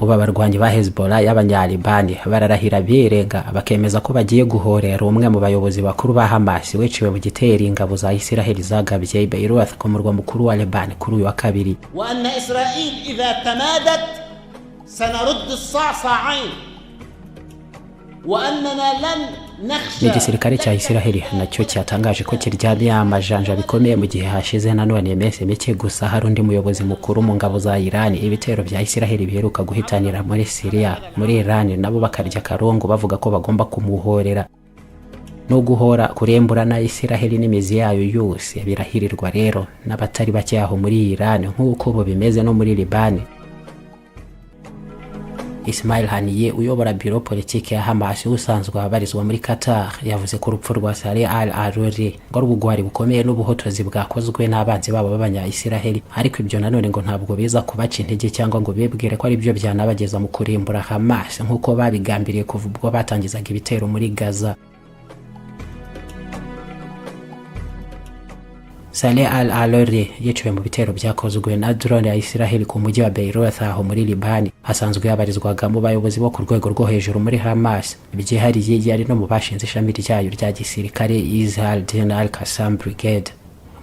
Ubu abarwanyi ba Hezbollah y'Abanyalibani bararahira birenga, bakemeza ko bagiye guhorera umwe mu bayobozi bakuru ba Hamas wiciwe mu gitero ingabo za Isiraheli zagabye i Beirut ku murwa mukuru wa Leban kuri uyu wa kabiri. وأن إسرائيل إذا تمادت سنرد الصاع صاعين وأننا لن نخشى. Ni igisirikare cya Isiraheli nacyo cyatangaje ko kiryamiye amajanja bikomeye, mu gihe hashize nanone iminsi mike gusa hari undi muyobozi mukuru mu ngabo za Iran ibitero bya Isiraheli biheruka guhitanira muri Syria. Muri Iran nabo bakarya akarongo bavuga ko bagomba kumuhorera no guhora kurembura na Isiraheli n'imizi yayo yose. Birahirirwa rero n'abatari bake aho muri Iran, nk'uko ubu bimeze no muri Libani. Ismail Haniyeh uyobora biro politiki ya Hamas usanzwe abarizwa muri Qatar yavuze ko urupfu rwa Saleh al-Aruri ngo ari ubugwari bukomeye n'ubuhotozi bwakozwe n'abanzi babo b'Abanya-Isiraheli, ariko ibyo nanone ngo ntabwo biza kubaca intege cyangwa ngo bibwire ko ari byo byanabageza mu kurimbura Hamas nk'uko babigambiriye kuva ubwo batangizaga ibitero muri Gaza. Saleh al-Aruri yiciwe mu bitero byakozwe na drone ya Isiraheli ku mujyi wa Beirut aho muri Libani. Asanzwe yabarizwaga mu bayobozi bo ku rwego rwo hejuru muri Hamas, byihariye yari no mu bashinze ishami ryayo rya gisirikare Izz al-Din al-Qassam Brigade.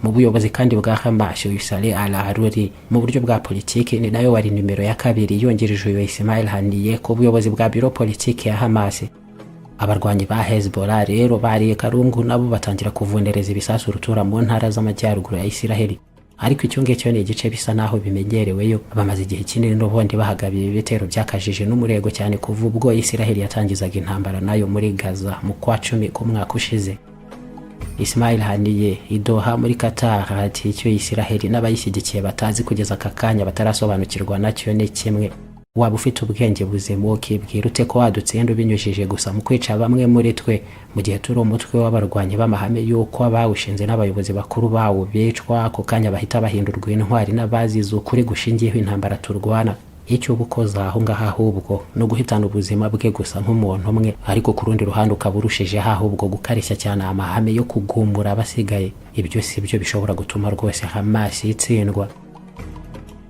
Mu buyobozi kandi bwa Hamas, uyu Saleh al-Aruri mu buryo bwa politiki ni nayo wari nimero ya kabiri, yongereje uyu Ismail Haniyeh ku buyobozi bwa biro politiki ya Hamas. Abarwanyi ba Hezbollah rero bariye karungu, nabo batangira kuvunereza ibisasu rutura mu ntara z'amajyaruguru ya Isiraheli, ariko icyo ngicyo ni igice bisa naho bimenyereweyo. Bamaze igihe kinini n'ubundi bahagabiye ibitero byakajije n'umurego cyane kuva ubwo Isiraheli yatangizaga intambara nayo muri Gaza mu kwa 10 k'umwaka ushize. Ismail Haniyeh i Doha muri Qatar ati: "Icyo Isiraheli n'abayishyigikiye batazi kugeza aka kanya, batarasobanukirwa nacyo, ni kimwe: waba ufite ubwenge buzima ukibwira ute ko wadutsinda ubinyujije gusa mu kwica bamwe muri twe, mu gihe turi umutwe w'abarwanyi b'amahame y'uko abawushinze n'abayobozi bakuru bawo bicwa ako kanya bahita bahindurwa intwari n'abazize ukuri gushingiyeho intambara turwana? Icyo uba ukoze aho ngaho ahubwo ni uguhitana ubuzima bwe gusa nk'umuntu umwe, ariko ku rundi ruhande ukaba urushijeho ahubwo gukarishya cyane amahame yo kugumura abasigaye. Ibyo si byo bishobora gutuma rwose Hamas itsindwa."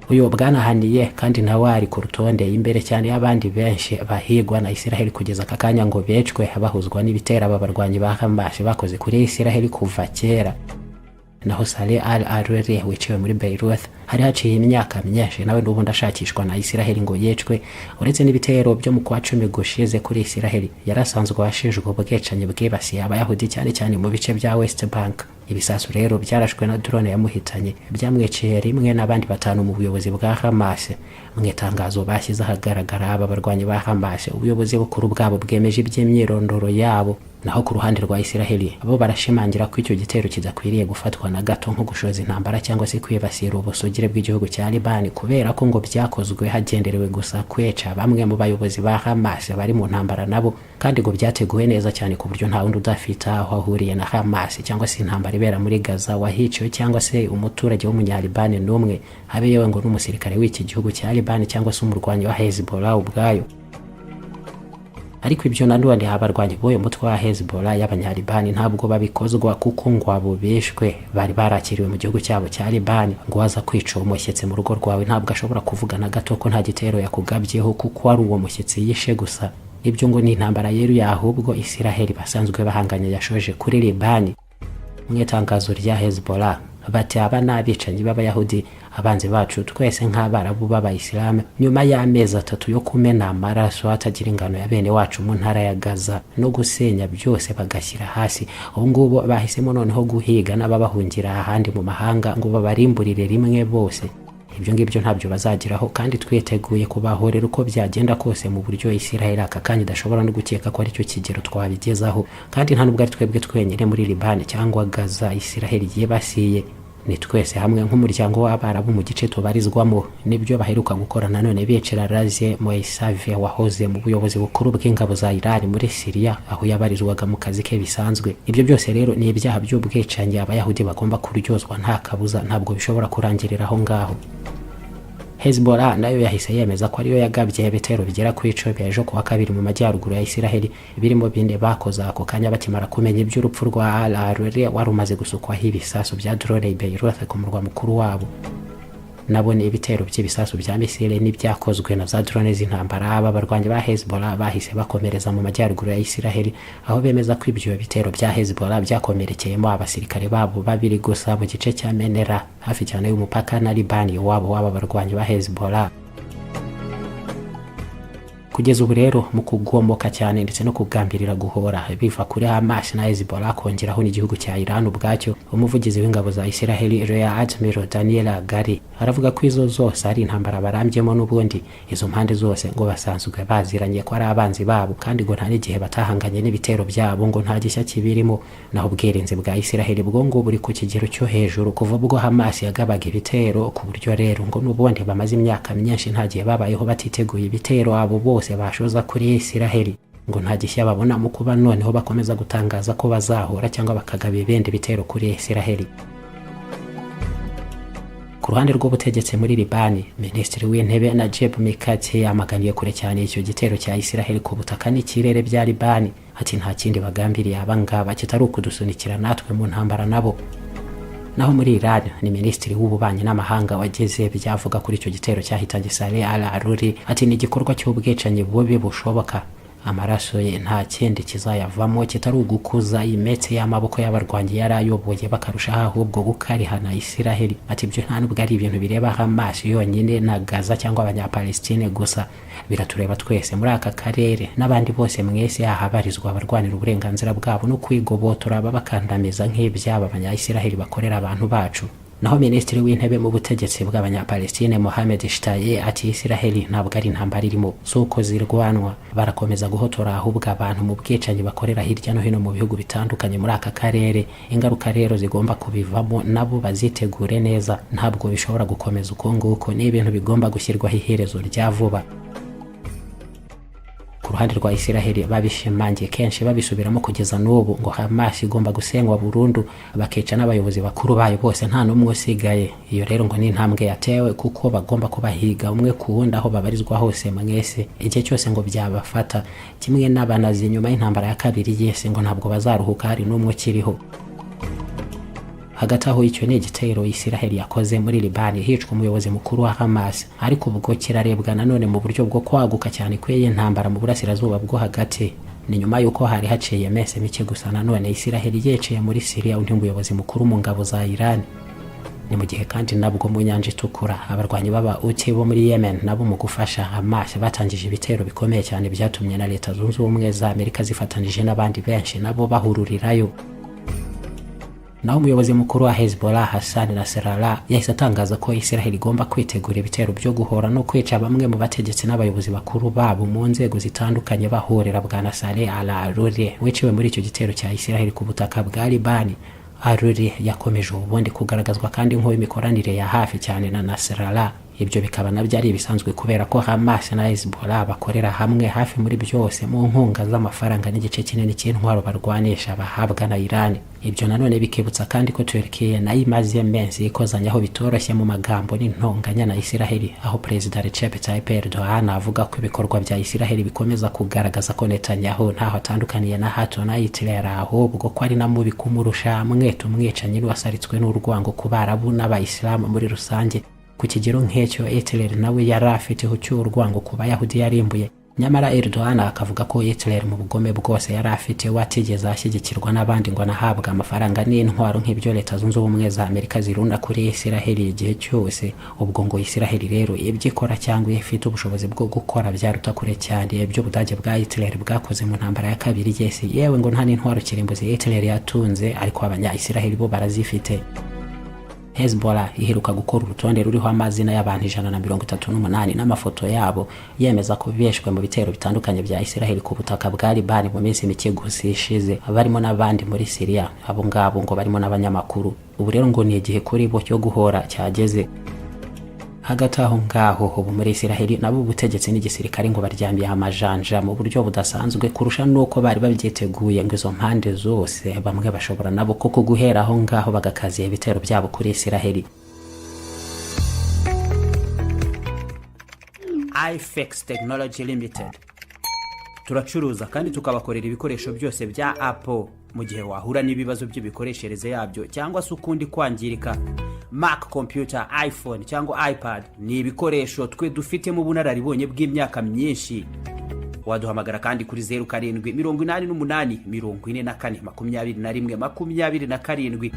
Uyu bwana Haniyeh kandi nawe ari ku rutonde imbere cyane y'abandi benshi bahigwa na Isiraheli kugeza aka kanya ngo becwe, bahuzwa n'ibitero aba barwanyi ba Hamas bakoze kuri Isiraheli kuva kera. Naho Saleh al-Aruri wiciwe muri Beirut, hari haciye imyaka myinshi nawe n'ubundi ashakishwa na Isiraheli ngo yicwe. Uretse n'ibitero byo mu kwa 10 gushize kuri Isiraheli, yari asanzwe ashinjwa ubwicanyi bwibasiye Abayahudi cyane cyane mu bice bya West Bank. Ibisasu rero byarashwe na drone yamuhitanye byamwiciye rimwe n'abandi batanu mu buyobozi bwa Hamas. Mu itangazo bashyize ahagaragara aba barwanyi ba Hamas, ubuyobozi bukuru bwabo bwemeje iby'imyirondoro yabo. Naho ku ruhande rwa Isiraheli, bo barashimangira ko icyo gitero kidakwiriye gufatwa na gato nko gushoza intambara cyangwa se kwibasira ubusugire bw'igihugu cya Libani, kubera ko ngo byakozwe hagenderewe gusa kweca bamwe mu bayobozi ba Hamas bari mu ntambara nabo, kandi ngo byateguwe neza cyane ku buryo nta wundi udafite aho ahuriye na Hamas cyangwa se intambara ibera muri Gaza wahiciwe, cyangwa se umuturage w'Umunyalibani n'umwe, habe yewe ngo n'umusirikare w'iki gihugu cya Libani cyangwa se umurwanyi wa Hezbollah ubwayo. Ariko ibyo nanone abarwanyi b'uyu mutwe wa Hezbollah y'Abanyalibani ntabwo babikozwa, kuko ngo abo bishwe bari barakiriwe mu gihugu cyabo cya Libani. Ngo waza kwica uwo mushyitsi mu rugo rwawe ntabwo ashobora kuvuga na gato ko nta gitero yakugabyeho kuko ari uwo mushyitsi yishe gusa. Ibyo ngo ni intambara yeruye ahubwo Isiraheli basanzwe bahanganye yashoje kuri Libani. Mu itangazo rya Hezbollah bati: "Aba ni abicanyi b'Abayahudi, abanzi bacu twese nk'Abarabu b'Abayisilamu. Nyuma y'amezi 3 yo kumena amaraso atagira ingano ya bene wacu mu ntara ya Gaza no gusenya byose bagashyira hasi, ubu ngubu bahisemo noneho guhiga n'ababahungira ahandi mu mahanga ngo babarimburire rimwe bose. Ibyo ngibyo ntabyo bazageraho, kandi twiteguye kubahorera uko byagenda kose mu buryo Isiraheli aka kanya idashobora no gukeka ko aricyo kigero twabigezaho. Kandi nta nubwo ari twebwe twenyine muri Libani cyangwa Gaza Isiraheli yibasiye, ni twese hamwe nk'umuryango w'Abarabu mu gice tubarizwamo." Nibyo baheruka gukora nanone bicira Razie Moisave wahoze mu buyobozi bukuru bw'ingabo za Iran muri Syria, aho yabarizwaga mu kazi ke bisanzwe. Ibyo byose rero ni ibyaha by'ubwicanyi Abayahudi bagomba kuryozwa nta kabuza, ntabwo bishobora kurangirira aho ngaho. Hezbollah nayo yahise yemeza ko ariyo yagabye ibitero bigera ku 10 ejo kuwa kabiri mu majyaruguru ya Isiraheli, birimo bine bakoze ako kanya bakimara kumenya iby'urupfu rwa Al Aruri wari umaze gusukwaho ibisasu bya drone i Beirut ku murwa mukuru wabo. Nabone ibitero by'ibisasu bya misile n'ibyakozwe na za drone z'intambara. Aba barwanyi ba Hezbollah bahise bakomereza mu majyaruguru ya Isiraheli, aho bemeza ko ibyo bitero bya Hezbollah byakomerekeyemo abasirikare babo babiri gusa mu gice cya Menera, hafi cyane y'umupaka na Libani, iwabo w'aba barwanyi ba Hezbollah. Kugeza ubu rero, mu kugomoka cyane ndetse no kugambirira guhora biva kuri Hamas na Hezbollah, kongeraho n'igihugu cya Iran ubwacyo, umuvugizi w'ingabo za Isiraheli, Rear Admiral Daniel Hagari, aravuga ko izo zose ari intambara barambyemo n'ubundi. Izo mpande zose ngo basanzwe baziranye ko ari abanzi babo, kandi ngo nta n'igihe batahanganye n'ibitero byabo, ngo nta gishya kibirimo. Naho ubwirinzi bwa Isiraheli bwo ngo buri ku kigero cyo hejuru kuva ubwo Hamas yagabaga ibitero, ku buryo rero ngo n'ubundi bamaze imyaka myinshi nta gihe babayeho batiteguye ibitero abo bose bashoza kuri Isiraheli. Ngo nta gishya babona mu kuba noneho bakomeza gutangaza ko bazahura cyangwa bakagaba ibindi bitero kuri Isiraheli. Ku ruhande rw'ubutegetsi muri Libani, Minisitiri w'Intebe Najib Mikati yamaganiye kure cyane icyo gitero cya Isiraheli ku butaka n'ikirere bya Libani. Ati: "Nta kindi bagambiriye abangaba kitari ukudusunikira natwe mu ntambara nabo." Naho muri Iran, ni minisitiri w'ububanyi n'amahanga wageze byavuga kuri icyo gitero cyahitanye Saleh Al Aruri. Ati: "Ni igikorwa cy'ubwicanyi bubi bushoboka. Amaraso ye nta kindi kizayavamo kitari ugukuza imitsi y'amaboko y'abarwanyi yari ayoboye, bakarushaho ahubwo gukarihana Isiraheli." Ati: "Ibyo nta nubwo ari ibintu bireba Hamas yonyine na Gaza cyangwa Abanyapalestine gusa, biratureba twese muri aka karere n'abandi bose mwese ahabarizwa abarwanira uburenganzira bwabo no kwigobotora babakandamiza nk'ibyaba Abanyayisiraheli bakorera abantu bacu." Naho minisitiri w'intebe mu butegetsi bw'Abanyapalestine, Mohamed Shtaye, ati: "Isiraheli ntabwo ari intambara irimo, si uko zirwanwa. Barakomeza guhotora ahubwo abantu mu bwicanyi bakorera hirya no hino mu bihugu bitandukanye muri aka karere. Ingaruka rero zigomba kubivamo nabo bazitegure neza. Ntabwo bishobora gukomeza uko nguko, ni ibintu bigomba gushyirwaho iherezo rya vuba." Ku ruhande rwa Isiraheli, babishimangiye kenshi, babisubiramo kugeza n'ubu, ngo Hamas igomba gusenywa burundu, bakica n'abayobozi bakuru bayo bose, nta n'umwe usigaye. Iyo rero ngo ni intambwe yatewe, kuko bagomba kubahiga umwe ku wundi aho babarizwa hose mwese, igihe cyose ngo byabafata. Kimwe n'Abanazi nyuma y'Intambara ya Kabiri y'Isi, ngo ntabwo bazaruhuka hari n'umwe ukiriho. Hagati aho, icyo ni igitero Isiraheli yakoze muri Libani hicwa umuyobozi mukuru wa Hamas, ariko ubwo kirarebwa nanone mu buryo bwo kwaguka cyane kw'iyi ntambara mu Burasirazuba bwo Hagati. Ni nyuma y'uko hari haciye iminsi mike gusa nanone Isiraheli yiciye muri Siriya undi muyobozi mukuru mu ngabo za Iran. Ni mu gihe kandi nabwo mu Nyanja Itukura, abarwanyi b'aba Houthi bo muri Yemen nabo mu gufasha Hamas batangije ibitero bikomeye cyane byatumye na Leta Zunze Ubumwe za Amerika zifatanije n'abandi benshi nabo bahururirayo. Naho umuyobozi mukuru wa Hezbollah, Hassan Nasrallah, yahise atangaza ko Israel igomba kwitegura ibitero byo guhora no kwica bamwe mu bategetsi n'abayobozi bakuru babo mu nzego zitandukanye, bahorera bwana Saleh Al Aruri wiciwe muri icyo gitero cya Israel ku butaka bwa Libani. Aruri yakomeje ubundi kugaragazwa kandi nk'uw'imikoranire ya hafi cyane na Nasrallah. Ibyo bikaba nabyo ari ibisanzwe, kubera ko Hamas na Hezbollah bakorera hamwe hafi muri byose, mu nkunga z'amafaranga n'igice kinini cy'intwaro barwanisha bahabwa na Iran. Ibyo nanone bikibutsa kandi ko Turkiye nayo imaze iminsi ikozanyaho bitoroshye mu magambo n'intonganya na Isiraheli, aho Perezida Recep Tayyip Erdogan avuga ko ibikorwa bya Isiraheli bikomeza kugaragaza ko Netanyahu ntaho atandukaniye na hato na Hitler, ahubwo ko ari na mubi kumurusha, mweta umwicanyi n'uwasaritswe n'urwango ku Barabu n'Abayisilamu muri rusange, ku kigero nk'icyo Hitler nawe yari afiteho cy'urwango ku Bayahudi yarimbuye. Nyamara Erdogan akavuga ko Hitler mu bugome bwose yari afite watigeze ashyigikirwa n'abandi ngo anahabwe amafaranga n'intwaro nk'ibyo Leta Zunze Ubumwe za Amerika zirunda kuri Isiraheli igihe cyose. Ubwo ngo Isiraheli rero ibyo ikora cyangwa iyo ifite ubushobozi bwo gukora byaruta kure cyane ibyo Budage bwa Hitler bwakoze mu Ntambara ya Kabiri y'Isi. Yewe, ngo nta n'intwaro kirimbuzi Hitler yatunze, ariko Abanya-Isiraheli bo barazifite. Hezbollah iheruka gukora urutonde ruriho amazina y'abantu 138 n'amafoto yabo, yemeza ko bishwe mu bitero bitandukanye bya Israel ku butaka bwa Libani mu minsi mike gusa ishize, barimo n'abandi muri Syria. Abo ngabo ngo barimo n'abanyamakuru. Ubu rero ngo ni igihe kuri bo cyo guhora cyageze. Hagati aho ngaho, ubu muri Israel nabo ubutegetsi n'igisirikare ngo baryamiye amajanja mu buryo budasanzwe kurusha n'uko bari babyiteguye. Ngo izo mpande zose bamwe bashobora nabo koko guhera aho ngaho bagakaziye ibitero byabo kuri Israel. iFix Technology Limited turacuruza kandi tukabakorera ibikoresho byose bya Apple. Mu gihe wahura n'ibibazo by'imikoreshereze yabyo cyangwa se ukundi kwangirika, Mac computer, iPhone cyangwa iPad, ni ibikoresho twe dufitemo ubunararibonye bw'imyaka myinshi. Waduhamagara kandi kuri 0788 44 21 27.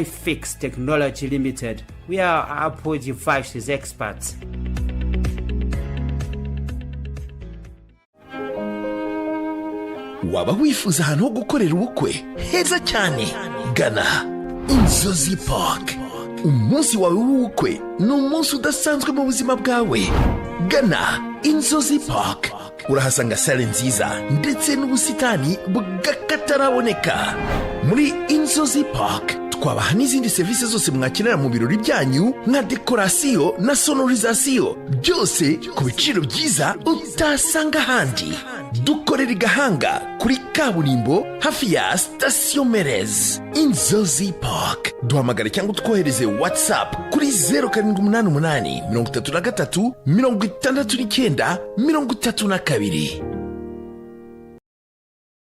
iFix Technology Limited, we are Apple devices experts. Waba wifuza ahantu ho gukorera ubukwe heza cyane? Gana Inzozi Park. Umunsi wawe w'ubukwe ni umunsi udasanzwe mu buzima bwawe. Gana Inzozi Park, urahasanga sale nziza ndetse n'ubusitani bw'akataraboneka. Muri Inzozi Park twabaha n'izindi serivisi zose mwakenera mu birori byanyu, nka dekorasiyo na sonorisation, byose ku biciro byiza utasanga ahandi. Dukorera i Gahanga kuri kaburimbo hafi ya sitasiyo Merez. Inzozi Park, duhamagare cyangwa utwohereze WhatsApp kuri 0788 33 69 32.